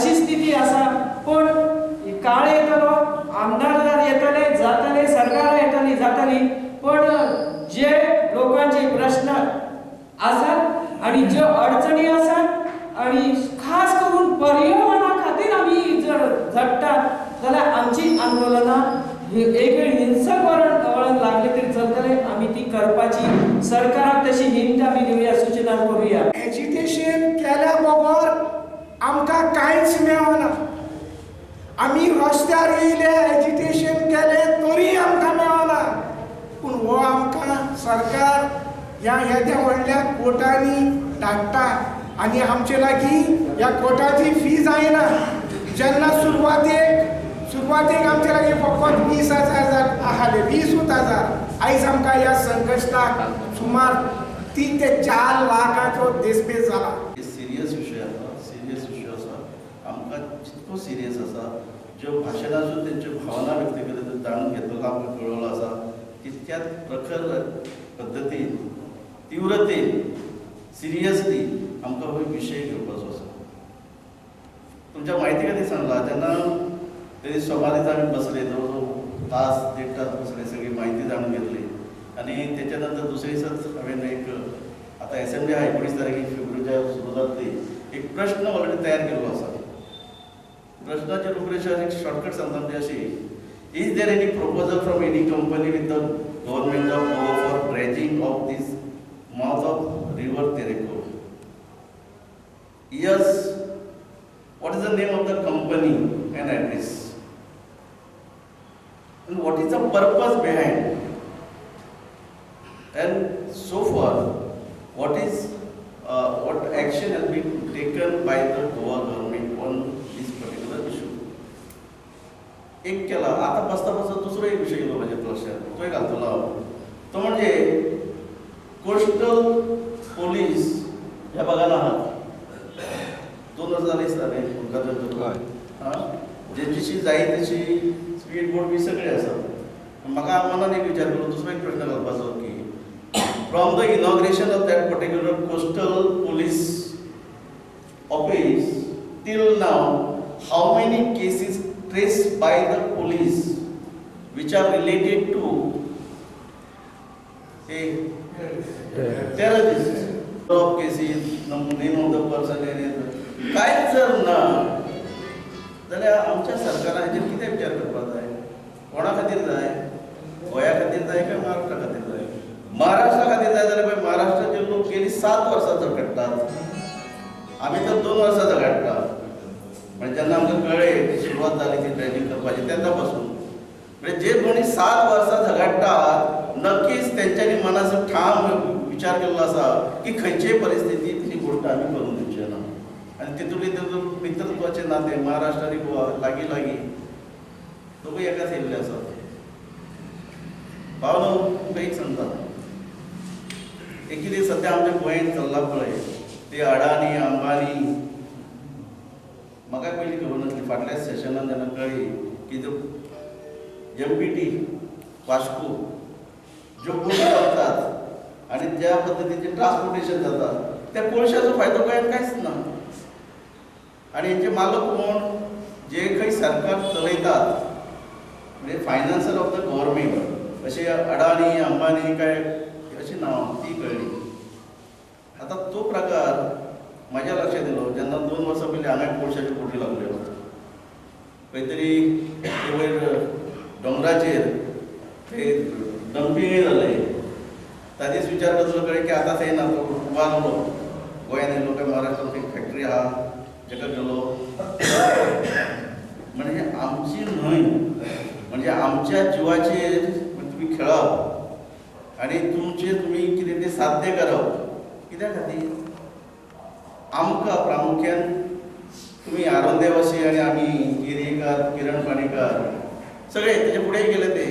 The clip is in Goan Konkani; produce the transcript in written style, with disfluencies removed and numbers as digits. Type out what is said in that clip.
अशी स्थिती आसा. पण काळ येतलो, आमदार येतले जातले, सरकारां येतली जातली, पण जे लोकांचे प्रश्न आसात आणि ज्यो अडचणी आसात आणि खास करून पर्यावरणा खातीर आमी जर झडटात जाल्यार आमची आंदोलनां एक वेळ हिंसक वळण लागले तरी चलतले, आमी ती करपाची सरकाराक तशी हिंट आमी दिवया, सूचना करूया. एजिटेशन केल्या बगर आमकां कांयच मेळना. आमी रस्त्यार येयले, एजिटेशन केलें तरी आमकां मेळना. पूण हो आमकां सरकार ह्या येद्या व्हडल्या कोटांनी धाडटा आनी आमचे लागीं ह्या कोटाची फी जायना. जेन्ना सुरवातेक आमचे लागीं फकत 20,000 आसले, 20,000. आयज आमकां ह्या संकश्टाक सुमार 3 ते 4 लाखाचो देसपेस जाला. सिरियस विशय आसा, सिरियस विशय आसा. आमकां जितको सिरियस आसा ज्यो भाशणाच्यो तेंच्यो भावना व्यक्त केल्यो जाणून घेतलो, आमकां कळवलो आसा, तितक्यात प्रखर पद्दतीन, तीव्रतेन, सिरियसली आमकां हो विशय घेवपाचो आसा. तुमच्या म्हायती खातीर सांगला, जेन्ना ते सोमार दिसा आमी बसले, जवळ जवळ तास देड तास बसले, सगळी म्हायती जाणून घेतली आनी तेच्या नंतर दुसरे दिसाच हांवें एक आतां एसेंब्ली आहा 19 तारखेक फेब्रुवारीच्या सुरू जातली, एक प्रश्न ऑलरेडी तयार केल्लो आसा. प्रश्नाची रूपरेशा एक शॉर्टकट सांगता म्हणजे अशी, is there any proposal from any company with the government of Goa for dredging of this mouth of river Terekhol? Yes. What is the name of the company and address? And what is the purpose behind? And so far, what is what action has been taken by the Goa government on this particular issue? एक केला. आता बसता बसता दुसरो एक विषय गेलो माझ्या लक्षात, तोय घालतलो हांव. तो म्हणजे कोस्टल पोलीस ह्या भागान आहात, 2 वर्सां जालीं दिसता न्ही उदकाचो, हां, जेची जाय तशी स्पीड बोट बी सगळें आसा. म्हाका मनान एक विचार करून दुसरो एक प्रश्न घालपाचो की from the inauguration of that particular coastal police office till now how many cases traced by the police which are related to a terrorist of cases, name of the person, कांयच जर ना जाल्यार आमच्या सरकारान हेजेर कितें विचार करपाक जाय? कोणा खातीर जाय? गोंया खातीर जाय काय महाराष्ट्रा खातीर जाय? महाराष्ट्रा खातीर जाय जाल्यार पळय महाराष्ट्राचे लोक गेली 7 वर्सां झगडटात, आमी तर 2 वर्सां झगडटा. म्हणजे जेन्ना आमकां कळ्ळें सुरवात जाली ती ड्रेजींग करपाची तेन्ना पासून, म्हणजे जे कोणी 7 वर्सां झगडटात नक्कीच तेंच्यांनी मनाचो ठाम विचार केल्लो आसा की खंयचेय परिस्थितींत ही गोश्ट आमी करूंक दिवचे ना. आनी तितूंतले तितून मित्रत्वाचें नातें महाराष्ट्र आनी गोवा लागीं लागीं दोगूय एकाच येयल्ले आसात. भावनो तुमकां एक सांगता, एक कितें सद्या आमच्या गोंयांत चल्लां पळय ते अडानी अंबानी, म्हाका पयलीं खबर नासली. फाटल्या सेशनान जेन्ना कळ्ळी की त्यो MPT Vasco ज्यो बोटी चलतात आनी ज्या पद्दतीचें ट्रान्सपोर्टेशन जाता त्या कोळशाचो फायदो गोंयांत कांयच ना. आनी हेंचे मालक कोण? जे खंय सरकार चलयतात, म्हणजे फायनान्सर ऑफ the government, अशे अडानी अंबानी काय अशी नांवां ती कळ्ळी. आतां तो प्रकार म्हाज्या लक्षात येयलो जेन्ना 2 वर्सां पयलीं हांगा कोळशाच्यो बोटी लागल्यो, खंय तरी ते वयर दोंगराचेर ते डंपिंगय जालें. ताजेच विचार करतलो कळ्ळें की आतां थंय ना, तो उबारलो गोंयांत येयलो काय महाराष्ट्रांत एक फॅक्टरी आहा जेका गेलो. म्हणजे आमची न्हय, म्हणजे आमच्या जिवाचेर तुमी खेळप आनी तुमचें तुमी कितें तें साध्य करप कित्या खातीर? आमकां प्रामुख्यान तुमी आरोंदेवासी आनी आमी गिरेकार, किरण पाणेकार सगळे तेजे फुडें गेले ते